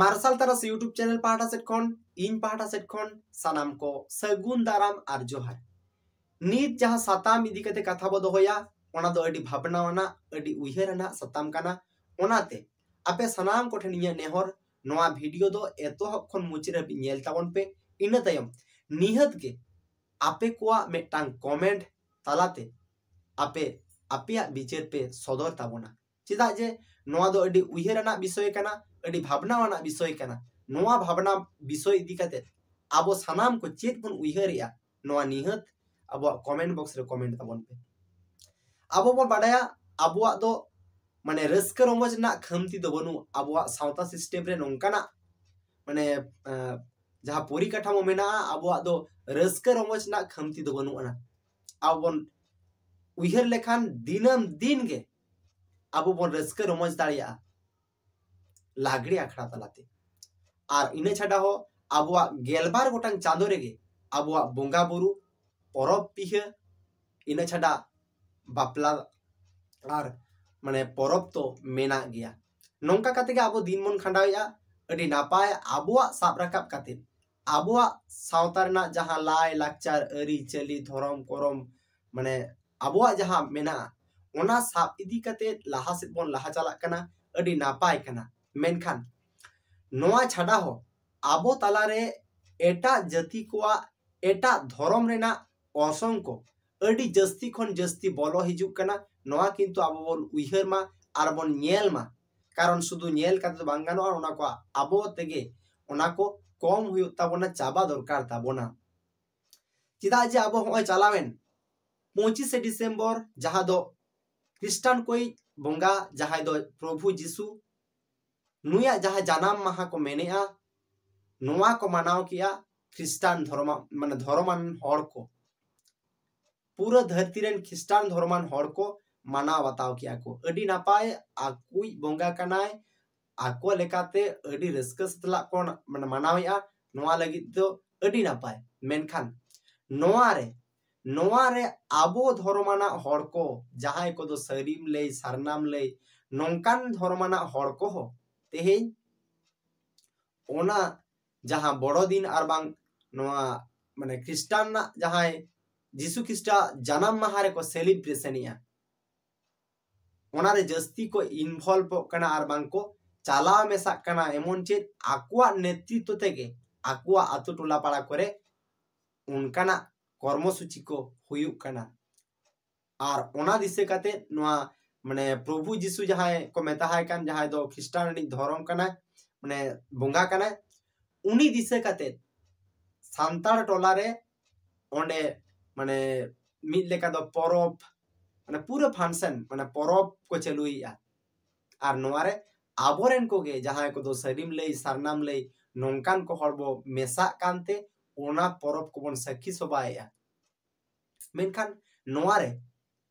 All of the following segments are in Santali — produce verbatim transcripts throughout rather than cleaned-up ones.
ᱢᱟᱨᱥᱟᱞ ᱛᱟᱨᱟᱥ YouTube ᱪᱮᱱᱮᱞ ᱯᱟᱦᱴᱟ ᱥᱮᱫ ᱠᱷᱚᱱ, ᱤᱧ ᱯᱟᱦᱴᱟ ᱥᱮᱫ ᱠᱷᱚᱱ ᱥᱟᱱᱟᱢ ᱠᱚ ᱥᱟᱹᱜᱩᱱ ᱫᱟᱨᱟᱢ ᱟᱨ ᱡᱚᱦᱟᱨ᱾ ᱱᱤᱛ ᱡᱟᱦᱟᱸ ᱥᱟᱛᱟᱢ ᱤᱫᱤ ᱠᱟᱛᱮ ᱠᱟᱛᱷᱟ ᱵᱚ ᱫᱚᱦᱚᱭᱟ, ᱚᱱᱟ ᱫᱚ ᱟᱹᱰᱤ ᱵᱷᱟᱵᱽᱱᱟ ᱟᱱᱟᱜ, ᱟᱹᱰᱤ ᱩᱭᱦᱟᱹᱨ ᱟᱱᱟᱜ ᱥᱟᱛᱟᱢ ᱠᱟᱱᱟ᱾ ᱚᱱᱟᱛᱮ ᱟᱯᱮ ᱥᱟᱱᱟᱢ ᱠᱚᱴᱷᱮᱱ ᱤᱧᱟᱹᱜ ᱱᱮᱦᱚᱨ, ᱱᱚᱣᱟ ᱵᱷᱤᱰᱤᱭᱳ ᱫᱚ ᱮᱛᱚᱦᱚᱵ ᱠᱷᱚᱱ ᱢᱩᱪᱟᱹᱫ ᱦᱟᱹᱵᱤᱡ ᱧᱮᱞ ᱛᱟᱵᱚᱱ ᱯᱮ᱾ ᱤᱱᱟᱹ ᱛᱟᱭᱚᱢ ᱱᱤᱦᱟᱹᱛ ᱜᱮ ᱟᱯᱮ ᱠᱚᱣᱟᱜ ᱢᱤᱫᱴᱟᱝ ᱠᱚᱢᱮᱱᱴ ᱛᱟᱞᱟᱛᱮ ᱟᱯᱮ ᱟᱯᱮᱭᱟᱜ ᱵᱤᱪᱟᱹᱨ ᱯᱮ ᱥᱚᱫᱚᱨ ᱛᱟᱵᱚᱱᱟ᱾ ᱪᱮᱫᱟᱜ ᱡᱮ ᱱᱚᱣᱟ ᱫᱚ ᱟᱹᱰᱤ ᱩᱭᱦᱟᱹᱨ ᱟᱱᱟᱜ ᱵᱤᱥᱚᱭ ᱠᱟᱱᱟ, ᱟᱹᱰᱤ ᱵᱷᱟᱵᱽᱱᱟ ᱟᱱᱟᱜ ᱵᱤᱥᱚᱭ ᱠᱟᱱᱟ᱾ ᱱᱚᱣᱟ ᱵᱷᱟᱵᱽᱱᱟ ᱵᱤᱥᱚᱭ ᱤᱫᱤ ᱠᱟᱛᱮ ᱟᱵᱚ ᱥᱟᱱᱟᱢ ᱠᱚ ᱪᱮᱫ ᱵᱚᱱ ᱩᱭᱦᱟᱹᱨᱮᱜᱼᱟ, ᱱᱚᱣᱟ ᱱᱤᱦᱟᱹᱛ ᱟᱵᱚᱣᱟᱜ ᱠᱚᱢᱮᱱᱴ ᱵᱚᱠᱥ ᱨᱮ ᱠᱚᱢᱮᱱᱴ ᱛᱟᱵᱚᱱ ᱯᱮ᱾ ᱟᱵᱚ ᱵᱚᱱ ᱵᱟᱰᱟᱭᱟ, ᱟᱵᱚᱣᱟᱜ ᱫᱚ ᱢᱟᱱᱮ ᱨᱟᱹᱥᱠᱟᱹ ᱨᱚᱢᱚᱡᱽ ᱨᱮᱱᱟᱜ ᱠᱷᱟᱢᱛᱤ ᱫᱚ ᱵᱟᱹᱱᱩᱜ᱾ ᱟᱵᱚᱣᱟᱜ ᱥᱟᱶᱛᱟ ᱥᱤᱥᱴᱮᱢ ᱨᱮ ᱱᱚᱝᱠᱟᱱᱟᱜ ᱢᱟᱱᱮ ᱟᱸ, ᱡᱟᱦᱟᱸ ᱯᱚᱨᱤᱠᱟᱴᱷᱟᱢᱳ ᱢᱮᱱᱟᱜᱼᱟ, ᱟᱵᱚᱣᱟᱜ ᱫᱚ ᱨᱟᱹᱥᱠᱟᱹ ᱨᱚᱢᱚᱡᱽ ᱨᱮᱱᱟᱜ ᱠᱷᱟᱢᱛᱤ ᱫᱚ ᱵᱟᱹᱱᱩᱜ ᱟᱱᱟ᱾ ᱟᱵᱚ ᱵᱚᱱ ᱩᱭᱦᱟᱹᱨ ᱞᱮᱠᱷᱟᱱ ᱫᱤᱱᱟᱹᱢ ᱫᱤᱱ ᱜᱮ ᱟᱵᱚ ᱵᱚᱱ ᱨᱟᱹᱥᱠᱟᱹ ᱨᱚᱢᱚᱡᱽ ᱫᱟᱲᱮᱭᱟᱜᱼᱟ ᱞᱟᱜᱽᱲᱮ ᱟᱠᱷᱲᱟ ᱛᱟᱞᱟᱛᱮ᱾ ᱟᱨ ᱤᱱᱟᱹ ᱪᱷᱟᱰᱟ ᱦᱚᱸ ᱟᱵᱚᱣᱟᱜ ᱜᱮᱞᱵᱟᱨ ᱜᱚᱴᱟᱝ ᱪᱟᱸᱫᱳ ᱨᱮᱜᱮ ᱟᱵᱚᱣᱟᱜ ᱵᱚᱸᱜᱟ ᱵᱩᱨᱩ, ᱯᱚᱨᱚᱵᱽ ᱯᱤᱦᱟᱹ, ᱤᱱᱟᱹ ᱪᱷᱟᱰᱟ ᱵᱟᱯᱞᱟ ᱟᱨ ᱢᱟᱱᱮ ᱯᱚᱨᱚᱵᱽ ᱛᱚ ᱢᱮᱱᱟᱜ ᱜᱮᱭᱟ᱾ ᱱᱚᱝᱠᱟ ᱠᱟᱛᱮ ᱜᱮ ᱟᱵᱚ ᱫᱤᱱ ᱵᱚᱱ ᱠᱷᱟᱸᱰᱟᱣᱮᱫᱼᱟ᱾ ᱟᱹᱰᱤ ᱱᱟᱯᱟᱭ ᱟᱵᱚᱣᱟᱜ ᱥᱟᱵ ᱨᱟᱠᱟᱵ ᱠᱟᱛᱮ ᱟᱵᱚᱣᱟᱜ ᱥᱟᱶᱛᱟ ᱨᱮᱱᱟᱜ ᱡᱟᱦᱟᱸ ᱞᱟᱭ ᱞᱟᱠᱪᱟᱨ, ᱟᱹᱨᱤᱪᱟᱹᱞᱤ, ᱫᱷᱚᱨᱚᱢ ᱠᱚᱨᱚᱢ, ᱢᱟᱱᱮ ᱟᱵᱚᱣᱟᱜ ᱡᱟᱦᱟᱸ ᱢᱮᱱᱟᱜᱼᱟ, ᱚᱱᱟ ᱥᱟᱵ ᱤᱫᱤ ᱠᱟᱛᱮ ᱞᱟᱦᱟ ᱥᱮᱫ ᱵᱚᱱ ᱞᱟᱦᱟ ᱪᱟᱞᱟᱜ ᱠᱟᱱᱟ, ᱟᱹᱰᱤ ᱱᱟᱯᱟᱭ ᱠᱟᱱᱟ᱾ ᱢᱮᱱᱠᱷᱟᱱ ᱱᱚᱣᱟ ᱪᱷᱟᱰᱟ ᱦᱚᱸ ᱟᱵᱚ ᱛᱟᱞᱟᱨᱮ ᱮᱴᱟᱜ ᱡᱟᱹᱛᱤ ᱠᱚᱣᱟᱜ, ᱮᱴᱟᱜ ᱫᱷᱚᱨᱚᱢ ᱨᱮᱱᱟᱜ ᱚᱨᱥᱚᱝ ᱠᱚ ᱟᱹᱰᱤ ᱡᱟᱹᱥᱛᱤ ᱠᱷᱚᱱ ᱡᱟᱹᱥᱛᱤ ᱵᱚᱞᱚ ᱦᱤᱡᱩᱜ ᱠᱟᱱᱟ᱾ ᱱᱚᱣᱟ ᱠᱤᱱᱛᱩ ᱟᱵᱚ ᱵᱚᱱ ᱩᱭᱦᱟᱹᱨ ᱢᱟ ᱟᱨ ᱵᱚᱱ ᱧᱮᱞ ᱢᱟ, ᱠᱟᱨᱚᱱ ᱥᱩᱫᱷᱩ ᱧᱮᱞ ᱠᱟᱛᱮ ᱫᱚ ᱵᱟᱝ ᱜᱟᱱᱚᱜᱼᱟ, ᱚᱱᱟ ᱠᱚ ᱟᱵᱚ ᱛᱮᱜᱮ ᱚᱱᱟ ᱠᱚ ᱠᱚᱢ ᱦᱩᱭᱩᱜ ᱛᱟᱵᱚᱱᱟ, ᱪᱟᱵᱟ ᱫᱚᱨᱠᱟᱨ ᱛᱟᱵᱚᱱᱟ᱾ ᱪᱮᱫᱟᱜ ᱡᱮ ᱟᱵᱚ ᱦᱚᱸᱜᱼᱚᱭ ᱪᱟᱞᱟᱣᱮᱱ ᱯᱚᱸᱪᱤᱥᱮ ᱰᱤᱥᱮᱢᱵᱚᱨ, ᱡᱟᱦᱟᱸ ᱫᱚ ᱠᱷᱨᱤᱥᱴᱟᱱ ᱠᱚᱭᱤᱡ ᱵᱚᱸᱜᱟ, ᱡᱟᱦᱟᱸᱭ ᱫᱚ ᱯᱨᱚᱵᱷᱩ ᱡᱤᱥᱩ, ᱱᱩᱭᱟᱜ ᱡᱟᱦᱟᱸ ᱡᱟᱱᱟᱢ ᱢᱟᱦᱟ ᱠᱚ ᱢᱮᱱᱮᱜᱼᱟ, ᱱᱚᱣᱟ ᱠᱚ ᱢᱟᱱᱟᱣ ᱠᱮᱜᱼᱟ ᱠᱷᱨᱤᱥᱴᱟᱱ ᱫᱷᱚᱨᱚᱢᱟ-, ᱢᱟᱱᱮ ᱫᱷᱚᱨᱚᱢᱟᱱ ᱦᱚᱲ ᱠᱚ᱾ ᱯᱩᱨᱟᱹ ᱫᱷᱟᱹᱨᱛᱤ ᱨᱮᱱ ᱠᱷᱨᱤᱥᱴᱟᱱ ᱫᱷᱚᱨᱚᱢᱟᱱ ᱦᱚᱲ ᱠᱚ ᱢᱟᱱᱟᱣ ᱵᱟᱛᱟᱣ ᱠᱮᱜᱼᱟ ᱠᱚ᱾ ᱟᱹᱰᱤ ᱱᱟᱯᱟᱭ, ᱟᱠᱚᱭᱤᱡ ᱵᱚᱸᱜᱟ ᱠᱟᱱᱟᱭ, ᱟᱠᱚ ᱞᱮᱠᱟᱛᱮ ᱟᱹᱰᱤ ᱨᱟᱹᱥᱠᱟᱹ ᱥᱟᱛᱞᱟᱜ ᱠᱚ ᱢᱟᱱᱮ ᱢᱟᱱᱟᱣᱮᱜᱼᱟ᱾ ᱱᱚᱣᱟ ᱞᱟᱹᱜᱤᱫ ᱫᱚ ᱟᱹᱰᱤ ᱱᱟᱯᱟᱭ᱾ ᱢᱮᱱᱠᱷᱟᱱ ᱱᱚᱣᱟ ᱨᱮ, ᱱᱚᱣᱟ ᱨᱮ ᱟᱵᱚ ᱫᱷᱚᱨᱚᱢᱟᱱᱟᱜ ᱦᱚᱲ ᱠᱚ, ᱡᱟᱦᱟᱸᱭ ᱠᱚᱫᱚ ᱥᱟᱹᱨᱤᱢ ᱞᱟᱹᱭ, ᱥᱟᱨᱱᱟᱢ ᱞᱟᱹᱭ, ᱱᱚᱝᱠᱟᱱ ᱫᱷᱚᱨᱚᱢᱟᱱᱟᱜ ᱦᱚᱲ ᱠᱚᱦᱚᱸ ᱛᱮᱦᱮᱧ ᱚᱱᱟ ᱡᱟᱦᱟᱸ ᱵᱚᱲᱚ ᱫᱤᱱ ᱟᱨ ᱵᱟᱝ ᱱᱚᱣᱟ ᱢᱟᱱᱮ ᱠᱷᱨᱤᱥᱴᱟᱱ ᱨᱮᱱᱟᱜ ᱡᱟᱦᱟᱸᱭ ᱡᱤᱥᱩ ᱠᱷᱨᱤᱥᱴᱟᱜ ᱡᱟᱱᱟᱢ ᱢᱟᱦᱟ ᱨᱮᱠᱚ ᱥᱮᱞᱤᱵᱨᱮᱥᱚᱱᱮᱜᱼᱟ, ᱚᱱᱟᱨᱮ ᱡᱟᱹᱥᱛᱤ ᱠᱚ ᱤᱱᱵᱷᱚᱞᱵᱷᱚᱜ ᱠᱟᱱᱟ ᱟᱨ ᱵᱟᱝ ᱠᱚ ᱪᱟᱞᱟᱣ ᱢᱮᱥᱟᱜ ᱠᱟᱱᱟ᱾ ᱮᱢᱚᱱ ᱪᱮᱫ ᱟᱠᱚᱣᱟᱜ ᱱᱮᱛᱨᱤᱛᱛᱚ ᱛᱮᱜᱮ ᱟᱠᱚᱣᱟᱜ ᱟᱛᱳ ᱴᱚᱞᱟ ᱯᱟᱲᱟ ᱠᱚᱨᱮ ᱚᱱᱠᱟᱱᱟᱜ ᱠᱚᱨᱢᱚᱥᱩᱪᱤ ᱠᱚ ᱦᱩᱭᱩᱜ ᱠᱟᱱᱟ᱾ ᱟᱨ ᱚᱱᱟ ᱫᱤᱥᱟᱹ ᱠᱟᱛᱮ ᱱᱚᱣᱟ ᱢᱟᱱᱮ ᱯᱨᱚᱵᱷᱩ ᱡᱤᱥᱩ ᱡᱟᱦᱟᱸᱭ ᱠᱚ ᱢᱮᱛᱟᱦᱟᱭ ᱠᱟᱱ, ᱡᱟᱦᱟᱸᱭ ᱫᱚ ᱠᱷᱨᱤᱥᱴᱟᱱ ᱨᱤᱱᱤᱡ ᱫᱷᱚᱨᱚᱢ ᱠᱟᱱᱟᱭ, ᱢᱟᱱᱮ ᱵᱚᱸᱜᱟ ᱠᱟᱱᱟᱭ, ᱩᱱᱤ ᱫᱤᱥᱟᱹ ᱠᱟᱛᱮ ᱥᱟᱱᱛᱟᱲ ᱴᱚᱞᱟ ᱨᱮ ᱚᱸᱰᱮ ᱢᱟᱱᱮ ᱢᱤᱫ ᱞᱮᱠᱟ ᱫᱚ ᱯᱚᱨᱚᱵᱽ, ᱢᱟᱱᱮ ᱯᱩᱨᱟᱹ ᱯᱷᱟᱱᱥᱮᱱ, ᱢᱟᱱᱮ ᱯᱚᱨᱚᱵᱽ ᱠᱚ ᱪᱟᱹᱞᱩᱭᱮᱫᱼᱟ᱾ ᱟᱨ ᱱᱚᱣᱟ ᱨᱮ ᱟᱵᱚᱨᱮᱱ ᱠᱚᱜᱮ ᱡᱟᱦᱟᱸᱭ ᱠᱚᱫᱚ ᱥᱟᱹᱨᱤᱢ ᱞᱟᱹᱭ, ᱥᱟᱨᱱᱟᱢ ᱞᱟᱹᱭ, ᱱᱚᱝᱠᱟᱱ ᱠᱚ ᱦᱚᱲ ᱵᱚ ᱢᱮᱥᱟᱜ ᱠᱟᱱᱛᱮ ᱚᱱᱟ ᱯᱚᱨᱚᱵᱽ ᱠᱚᱵᱚᱱ ᱥᱟᱹᱠᱷᱤ ᱥᱚᱵᱷᱟᱭᱮᱫᱼᱟ᱾ ᱢᱮᱱᱠᱷᱟᱱ ᱱᱚᱣᱟ ᱨᱮ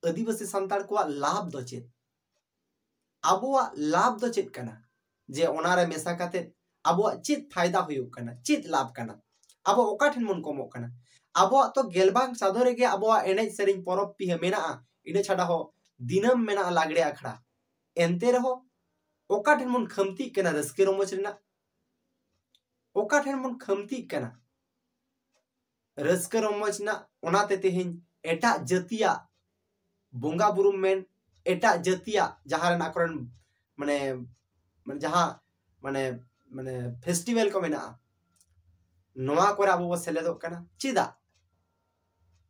ᱟᱹᱫᱤᱵᱟᱹᱥᱤ ᱥᱟᱱᱛᱟᱲ ᱠᱚᱣᱟᱜ ᱞᱟᱵᱷ ᱫᱚ ᱪᱮᱫ? ᱟᱵᱚᱣᱟᱜ ᱞᱟᱵᱷ ᱫᱚ ᱪᱮᱫ ᱠᱟᱱᱟ? ᱡᱮ ᱚᱱᱟᱨᱮ ᱢᱮᱥᱟ ᱠᱟᱛᱮ ᱟᱵᱚᱣᱟᱜ ᱪᱮᱫ ᱯᱷᱟᱭᱫᱟ ᱦᱩᱭᱩᱜ ᱠᱟᱱᱟ, ᱪᱮᱫ ᱞᱟᱵᱷ ᱠᱟᱱᱟ? ᱟᱵᱚ ᱚᱠᱟ ᱴᱷᱮᱱ ᱵᱚᱱ ᱠᱚᱢᱚᱜ ᱠᱟᱱᱟ? ᱟᱵᱚᱣᱟᱜ ᱛᱚ ᱜᱮᱞᱵᱟᱨ ᱪᱟᱸᱫᱳ ᱨᱮᱜᱮ ᱟᱵᱚᱣᱟᱜ ᱮᱱᱮᱡ ᱥᱮᱨᱮᱧ ᱯᱚᱨᱚᱵᱽ ᱯᱤᱦᱟᱹ ᱢᱮᱱᱟᱜᱼᱟ, ᱤᱱᱟᱹ ᱪᱷᱟᱰᱟ ᱦᱚᱸ ᱫᱤᱱᱟᱹᱢ ᱢᱮᱱᱟᱜᱼᱟ ᱞᱟᱜᱽᱲᱮ ᱟᱠᱷᱲᱟ᱾ ᱮᱱᱛᱮ ᱨᱮᱦᱚᱸ ᱚᱠᱟ ᱴᱷᱮᱱ ᱵᱚᱱ ᱠᱷᱟᱢᱛᱤᱜ ᱠᱟᱱᱟ ᱨᱟᱹᱥᱠᱟᱹ ᱨᱚᱢᱚᱡᱽ ᱨᱮᱱᱟᱜ? ᱚᱠᱟ ᱴᱷᱮᱱ ᱵᱚᱱ ᱠᱷᱟᱢᱛᱤᱜ ᱠᱟᱱᱟ ᱨᱟᱹᱥᱠᱟᱹ ᱨᱚᱢᱚᱡᱽ ᱨᱮᱱᱟᱜ? ᱚᱱᱟᱛᱮ ᱛᱮᱦᱮᱧ ᱮᱴᱟᱜ ᱡᱟᱹᱛᱤᱭᱟᱜ ᱵᱚᱸᱜᱟ ᱵᱩᱨᱩᱢ ᱢᱮᱱ, ᱮᱴᱟᱜ ᱡᱟᱹᱛᱤᱭᱟᱜ ᱡᱟᱦᱟᱸ ᱨᱮᱱᱟᱜ ᱠᱚᱨᱮᱱ ᱢᱟᱱᱮ, ᱢᱟᱱᱮ ᱡᱟᱦᱟᱸ ᱢᱟᱱᱮ, ᱢᱟᱱᱮ ᱯᱷᱮᱥᱴᱤᱵᱷᱮᱞ ᱠᱚ ᱢᱮᱱᱟᱜᱼᱟ, ᱱᱚᱣᱟ ᱠᱚᱨᱮ ᱟᱵᱚ ᱵᱚ ᱥᱮᱞᱮᱫᱚᱜ ᱠᱟᱱᱟ᱾ ᱪᱮᱫᱟᱜ?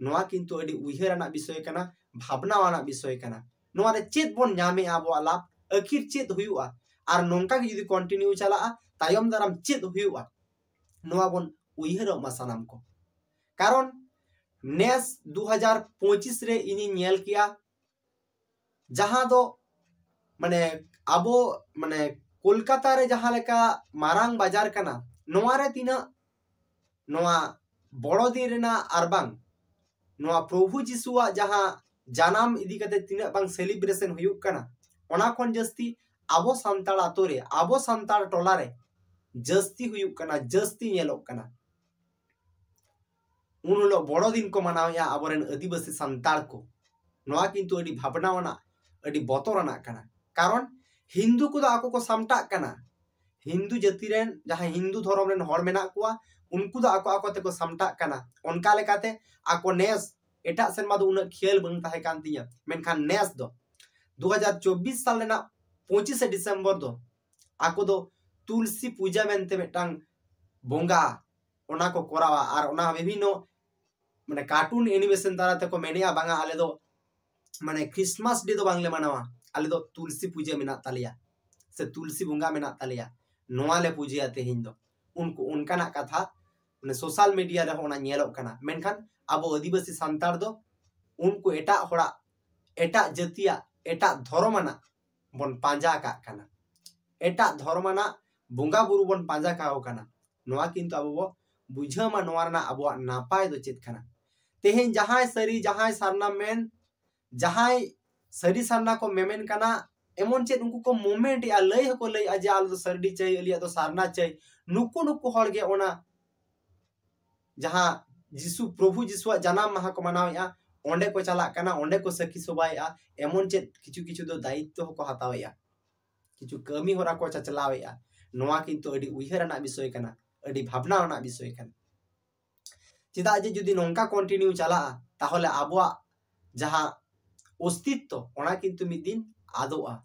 ᱱᱚᱣᱟ ᱠᱤᱱᱛᱩ ᱟᱹᱰᱤ ᱩᱭᱦᱟᱹᱨ ᱟᱱᱟᱜ ᱵᱤᱥᱚᱭ ᱠᱟᱱᱟ, ᱵᱷᱟᱵᱽᱱᱟ ᱟᱱᱟᱜ ᱵᱤᱥᱚᱭ ᱠᱟᱱᱟ᱾ ᱱᱚᱣᱟ ᱨᱮ ᱪᱮᱫ ᱵᱚᱱ ᱧᱟᱢᱮᱜᱼᱟ ᱟᱵᱚᱣᱟᱜ ᱞᱟᱵᱷ? ᱟᱹᱠᱷᱤᱨ ᱪᱮᱫ ᱦᱩᱭᱩᱜᱼᱟ? ᱟᱨ ᱱᱚᱝᱠᱟ ᱜᱮ ᱡᱩᱫᱤ ᱠᱚᱱᱴᱤᱱᱤᱭᱩ ᱪᱟᱞᱟᱜᱼᱟ, ᱛᱟᱭᱚᱢ ᱫᱟᱨᱟᱢ ᱪᱮᱫ ᱦᱩᱭᱩᱜᱼᱟ? ᱱᱚᱣᱟ ᱵᱚᱱ ᱩᱭᱦᱟᱹᱨᱚᱜ ᱢᱟ ᱥᱟᱱᱟᱢ ᱠᱚ᱾ ᱠᱟᱨᱚᱱ ᱱᱮᱥ ᱫᱩ ᱦᱟᱡᱟᱨ ᱯᱚᱸᱪᱤᱥ ᱨᱮ ᱤᱧᱤᱧ ᱧᱮᱞ ᱠᱮᱜᱼᱟ, ᱡᱟᱦᱟᱸ ᱫᱚ ᱢᱟᱱᱮ ᱟᱵᱚ ᱢᱟᱱᱮ ᱠᱳᱞᱠᱟᱛᱟ ᱨᱮ ᱡᱟᱦᱟᱸ ᱞᱮᱠᱟ ᱢᱟᱨᱟᱝ ᱵᱟᱡᱟᱨ ᱠᱟᱱᱟ, ᱱᱚᱣᱟ ᱨᱮ ᱛᱤᱱᱟᱹᱜ ᱱᱚᱣᱟ ᱵᱚᱲᱚ ᱫᱤᱱ ᱨᱮᱱᱟᱜ ᱟᱨ ᱵᱟᱝ ᱱᱚᱣᱟ ᱯᱨᱚᱵᱷᱩ ᱡᱤᱥᱩᱣᱟᱜ ᱡᱟᱦᱟᱸ ᱡᱟᱱᱟᱢ ᱤᱫᱤ ᱠᱟᱛᱮ ᱛᱤᱱᱟᱹᱜ ᱵᱟᱝ ᱥᱮᱞᱤᱵᱨᱮᱥᱚᱱ ᱦᱩᱭᱩᱜ ᱠᱟᱱᱟ, ᱚᱱᱟ ᱠᱷᱚᱱ ᱡᱟᱹᱥᱛᱤ ᱟᱵᱚ ᱥᱟᱱᱛᱟᱲ ᱟᱛᱳ ᱨᱮ, ᱟᱵᱚ ᱥᱟᱱᱛᱟᱲ ᱴᱚᱞᱟ ᱨᱮ ᱡᱟᱹᱥᱛᱤ ᱦᱩᱭᱩᱜ ᱠᱟᱱᱟ, ᱡᱟᱹᱥᱛᱤ ᱧᱮᱞᱚᱜ ᱠᱟᱱᱟ᱾ ᱩᱱ ᱦᱤᱞᱳᱜ ᱵᱚᱲᱚ ᱫᱤᱱ ᱠᱚ ᱢᱟᱱᱟᱣᱮᱫᱼᱟ ᱟᱵᱚᱨᱮᱱ ᱟᱹᱫᱤᱵᱟᱹᱥᱤ ᱥᱟᱱᱛᱟᱲ ᱠᱚ᱾ ᱱᱚᱣᱟ ᱠᱤᱱᱛᱩ ᱟᱹᱰᱤ ᱵᱷᱟᱵᱽᱱᱟ ᱟᱱᱟᱜ, ᱟᱹᱰᱤ ᱵᱚᱛᱚᱨ ᱟᱱᱟᱜ ᱠᱟᱱᱟ᱾ ᱠᱟᱨᱚᱱ ᱦᱤᱱᱫᱩ ᱠᱚᱫᱚ ᱟᱠᱚ ᱠᱚ ᱥᱟᱢᱴᱟᱜ ᱠᱟᱱᱟ, ᱦᱤᱱᱫᱩ ᱡᱟᱹᱛᱤ ᱨᱮᱱ, ᱡᱟᱦᱟᱸᱭ ᱦᱤᱱᱫᱩ ᱫᱷᱚᱨᱚᱢ ᱨᱮᱱ ᱦᱚᱲ ᱢᱮᱱᱟᱜ ᱠᱚᱣᱟ, ᱩᱱᱠᱩ ᱫᱚ ᱟᱠᱚ ᱟᱠᱚ ᱛᱮᱠᱚ ᱥᱟᱢᱴᱟᱜ ᱠᱟᱱᱟ᱾ ᱚᱱᱠᱟ ᱞᱮᱠᱟᱛᱮ ᱟᱠᱚ ᱱᱮᱥ, ᱮᱴᱟᱜ ᱥᱮᱨᱢᱟ ᱫᱚ ᱩᱱᱟᱹᱜ ᱠᱷᱮᱭᱟᱞ ᱵᱟᱝ ᱛᱟᱦᱮᱸ ᱠᱟᱱ ᱛᱤᱧᱟᱹ, ᱢᱮᱱᱠᱷᱟᱱ ᱱᱮᱥ ᱫᱚ ᱫᱩ ᱦᱟᱡᱟᱨ ᱪᱚᱵᱵᱤᱥ ᱥᱟᱞ ᱨᱮᱱᱟᱜ ᱯᱚᱸᱪᱤᱥᱮ ᱰᱤᱥᱮᱢᱵᱚᱨ ᱫᱚ ᱟᱠᱚ ᱫᱚ ᱛᱩᱞᱥᱤ ᱯᱩᱡᱟᱹ ᱢᱮᱱᱛᱮ ᱢᱤᱫᱴᱟᱝ ᱵᱚᱸᱜᱟ, ᱚᱱᱟ ᱠᱚ ᱠᱚᱨᱟᱣᱟ᱾ ᱟᱨ ᱚᱱᱟ ᱵᱤᱵᱷᱤᱱᱱᱚ ᱢᱟᱱᱮ ᱠᱟᱨᱴᱩᱱ ᱮᱱᱤᱢᱮᱥᱚᱱ ᱫᱟᱨᱟ ᱛᱮᱠᱚ ᱢᱮᱱᱮᱜᱼᱟ, ᱵᱟᱝᱟ, ᱟᱞᱮ ᱫᱚ ᱢᱟᱱᱮ ᱠᱷᱨᱤᱥᱢᱟᱥ ᱰᱮ ᱫᱚ ᱵᱟᱝᱞᱮ ᱢᱟᱱᱟᱣᱟ, ᱟᱞᱮ ᱫᱚ ᱛᱩᱞᱥᱤ ᱯᱩᱡᱟᱹ ᱢᱮᱱᱟᱜ ᱛᱟᱞᱮᱭᱟ ᱥᱮ ᱛᱩᱞᱥᱤ ᱵᱚᱸᱜᱟ ᱢᱮᱱᱟᱜ ᱛᱟᱞᱮᱭᱟ, ᱱᱚᱣᱟ ᱞᱮ ᱯᱩᱡᱟᱹᱭᱟ ᱛᱮᱦᱮᱧ ᱫᱚ᱾ ᱩᱱᱠᱩ ᱚᱱᱠᱟᱱᱟᱜ ᱠᱟᱛᱷᱟ ᱢᱟᱱᱮ ᱥᱳᱥᱟᱞ ᱢᱤᱰᱤᱭᱟ ᱨᱮᱦᱚᱸ ᱚᱱᱟ ᱧᱮᱞᱚᱜ ᱠᱟᱱᱟ᱾ ᱢᱮᱱᱠᱷᱟᱱ ᱟᱵᱚ ᱟᱹᱫᱤᱵᱟᱹᱥᱤ ᱥᱟᱱᱛᱟᱲ ᱫᱚ ᱩᱱᱠᱩ ᱮᱴᱟᱜ ᱦᱚᱲᱟᱜ, ᱮᱴᱟᱜ ᱡᱟᱹᱛᱤᱭᱟᱜ, ᱮᱴᱟᱜ ᱫᱷᱚᱨᱚᱢ ᱟᱱᱟᱜ ᱵᱚᱱ ᱯᱟᱸᱡᱟ ᱠᱟᱜ ᱠᱟᱱᱟ, ᱮᱴᱟᱜ ᱫᱷᱚᱨᱚᱢ ᱟᱱᱟᱜ ᱵᱚᱸᱜᱟ ᱵᱩᱨᱩ ᱵᱚᱱ ᱯᱟᱸᱡᱟ ᱠᱟᱠᱚ ᱠᱟᱱᱟ᱾ ᱱᱚᱣᱟ ᱠᱤᱱᱛᱩ ᱟᱵᱚ ᱵᱚ ᱵᱩᱡᱷᱟᱹᱣ ᱢᱟ, ᱱᱚᱣᱟ ᱨᱮᱱᱟᱜ ᱟᱵᱚᱣᱟᱜ ᱱᱟᱯᱟᱭ ᱫᱚ ᱪᱮᱫ ᱠᱟᱱᱟ᱾ ᱛᱮᱦᱮᱧ ᱡᱟᱦᱟᱸᱭ ᱥᱟᱹᱨᱤ, ᱡᱟᱦᱟᱸᱭ ᱥᱟᱨᱱᱟ ᱢᱮᱱ, ᱡᱟᱦᱟᱸᱭ ᱥᱟᱹᱨᱤ ᱥᱟᱨᱱᱟ ᱠᱚ ᱢᱮᱢᱮᱱ ᱠᱟᱱᱟ, ᱮᱢᱚᱱ ᱪᱮᱫ ᱩᱱᱠᱩ ᱠᱚ ᱢᱩᱵᱷᱢᱮᱱᱴ ᱮᱜᱼᱟ, ᱞᱟᱹᱭ ᱦᱚᱸᱠᱚ ᱞᱟᱹᱭᱮᱜᱼᱟ ᱡᱮ ᱟᱞᱮ ᱫᱚ ᱥᱟᱹᱨᱰᱤ ᱪᱟᱹᱭ, ᱟᱞᱮᱭᱟᱜ ᱫᱚ ᱥᱟᱨᱱᱟ ᱪᱟᱹᱭ᱾ ᱱᱩᱠᱩ ᱱᱩᱠᱩ ᱦᱚᱲ ᱜᱮ ᱚᱱᱟ ᱡᱟᱦᱟᱸ ᱡᱤᱥᱩ, ᱯᱨᱚᱵᱷᱩ ᱡᱤᱥᱩᱣᱟᱜ ᱡᱟᱱᱟᱢ ᱢᱟᱦᱟ ᱠᱚ ᱢᱟᱱᱟᱣᱮᱜᱼᱟ, ᱚᱸᱰᱮ ᱠᱚ ᱪᱟᱞᱟᱜ ᱠᱟᱱᱟ, ᱚᱸᱰᱮ ᱠᱚ ᱥᱟᱹᱠᱷᱤ ᱥᱚᱵᱷᱟᱭᱮᱜᱼᱟ, ᱮᱢᱚᱱ ᱪᱮᱫ ᱠᱤᱪᱷᱩ ᱠᱤᱪᱷᱩ ᱫᱚ ᱫᱟᱭᱤᱛᱛᱚ ᱦᱚᱸᱠᱚ ᱦᱟᱛᱟᱣᱮᱜᱼᱟ, ᱠᱤᱪᱷᱩ ᱠᱟᱹᱢᱤ ᱦᱚᱨᱟ ᱠᱚ ᱪᱟᱪᱞᱟᱣᱮᱜᱼᱟ᱾ ᱱᱚᱣᱟ ᱠᱤᱱᱛᱩ ᱟᱹᱰᱤ ᱩᱭᱦᱟᱹᱨ ᱟᱱᱟᱜ ᱵᱤᱥᱚᱭ ᱠᱟᱱᱟ, ᱟᱹᱰᱤ ᱵᱷᱟᱵᱽᱱᱟ ᱟᱱᱟᱜ ᱵᱤᱥᱚᱭ ᱠᱟᱱᱟ᱾ ᱪᱮᱫᱟᱜ ᱡᱮ ᱡᱩᱫᱤ ᱱᱚᱝᱠᱟ ᱠᱚᱱᱴᱤᱱᱤᱭᱩ ᱪᱟᱞᱟᱜᱼᱟ, ᱛᱟᱦᱚᱞᱮ ᱟᱵᱚᱣᱟᱜ ᱡᱟᱦᱟᱸ ᱚᱥᱛᱤᱛᱛᱚ, ᱚᱱᱟ ᱠᱤᱱᱛᱩ ᱢᱤᱫ ᱫᱤᱱ ᱟᱫᱚᱜᱼᱟ,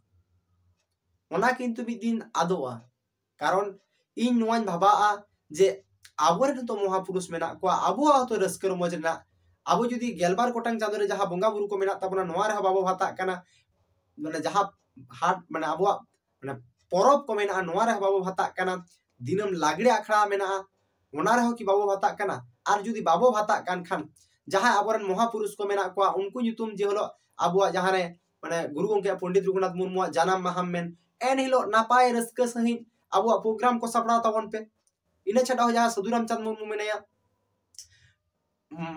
ᱚᱱᱟ ᱠᱤᱱᱛᱩ ᱢᱤᱫ ᱫᱤᱱ ᱟᱫᱚᱜᱼᱟ᱾ ᱠᱟᱨᱚᱱ ᱤᱧ ᱱᱚᱣᱟᱧ ᱵᱷᱟᱵᱟᱜᱼᱟ ᱡᱮ ᱟᱵᱚᱨᱮᱱ ᱦᱚᱸᱛᱚ ᱢᱚᱦᱟᱯᱩᱨᱩᱥ ᱢᱮᱱᱟᱜ ᱠᱚᱣᱟ, ᱟᱵᱚᱣᱟᱜ ᱦᱚᱸᱛᱚ ᱨᱟᱹᱥᱠᱟᱹ ᱨᱚᱢᱚᱡᱽ ᱨᱮᱱᱟᱜ, ᱟᱵᱚ ᱡᱩᱫᱤ ᱜᱮᱞᱵᱟᱨ ᱜᱚᱴᱟᱝ ᱪᱟᱸᱫᱳ ᱨᱮ ᱡᱟᱦᱟᱸ ᱵᱚᱸᱜᱟ ᱵᱩᱨᱩ ᱠᱚ ᱢᱮᱱᱟᱜ ᱛᱟᱵᱚᱱᱟ, ᱱᱚᱣᱟ ᱨᱮᱦᱚᱸ ᱵᱟᱵᱚ ᱵᱷᱟᱛᱟᱜ ᱠᱟᱱᱟ, ᱢᱟᱱᱮ ᱡᱟᱦᱟᱸ ᱦᱟᱴ, ᱢᱟᱱᱮ ᱟᱵᱚᱣᱟᱜ ᱢᱟᱱᱮ ᱯᱚᱨᱚᱵᱽ ᱠᱚ ᱢᱮᱱᱟᱜᱼᱟ, ᱱᱚᱣᱟ ᱨᱮᱦᱚᱸ ᱵᱟᱵᱚ ᱵᱷᱟᱛᱟᱜ ᱠᱟᱱᱟ, ᱫᱤᱱᱟᱹᱢ ᱞᱟᱜᱽᱲᱮ ᱟᱠᱷᱲᱟ ᱢᱮᱱᱟᱜᱼᱟ, ᱚᱱᱟ ᱨᱮᱦᱚᱸ ᱠᱤ ᱵᱟᱵᱚ ᱵᱷᱟᱛᱟᱜ ᱠᱟᱱᱟ? ᱟᱨ ᱡᱩᱫᱤ ᱵᱟᱵᱚ ᱵᱷᱟᱛᱟᱜ ᱠᱟᱱ ᱠᱷᱟᱱ, ᱡᱟᱦᱟᱸᱭ ᱟᱵᱚᱨᱮᱱ ᱢᱚᱦᱟᱯᱩᱨᱩᱥ ᱠᱚ ᱢᱮᱱᱟᱜ ᱠᱚᱣᱟ, ᱩᱱᱠᱩ ᱧᱩᱛᱩᱢ ᱡᱮ ᱦᱤᱞᱳᱜ ᱟᱵᱚᱣᱟᱜ ᱡᱟᱦᱟᱸ ᱨᱮ ᱢᱟᱱᱮ ᱜᱩᱨᱩ ᱜᱚᱢᱠᱮ ᱯᱚᱱᱰᱤᱛ ᱨᱚᱜᱷᱩᱱᱟᱛᱷ ᱢᱩᱨᱢᱩᱣᱟᱜ ᱡᱟᱱᱟᱢ ᱢᱟᱦᱟᱢ ᱢᱮᱱ, ᱮᱱ ᱦᱤᱞᱳᱜ ᱱᱟᱯᱟᱭ ᱨᱟᱹᱥᱠᱟᱹ ᱥᱟᱺᱦᱤᱡ ᱟᱵᱚᱣᱟᱜ ᱯᱨᱳᱜᱨᱟᱢ ᱠᱚ ᱥᱟᱯᱲᱟᱣ ᱛᱟᱵᱚᱱ ᱯᱮ᱾ ᱤᱱᱟᱹ ᱪᱷᱟᱰᱟ ᱦᱚᱸ ᱡᱟᱦᱟᱸ ᱥᱟᱹᱫᱷᱩ ᱨᱟᱢᱪᱟᱸᱫᱽ ᱢᱩᱨᱢᱩ ᱢᱮᱱᱟᱭᱟ,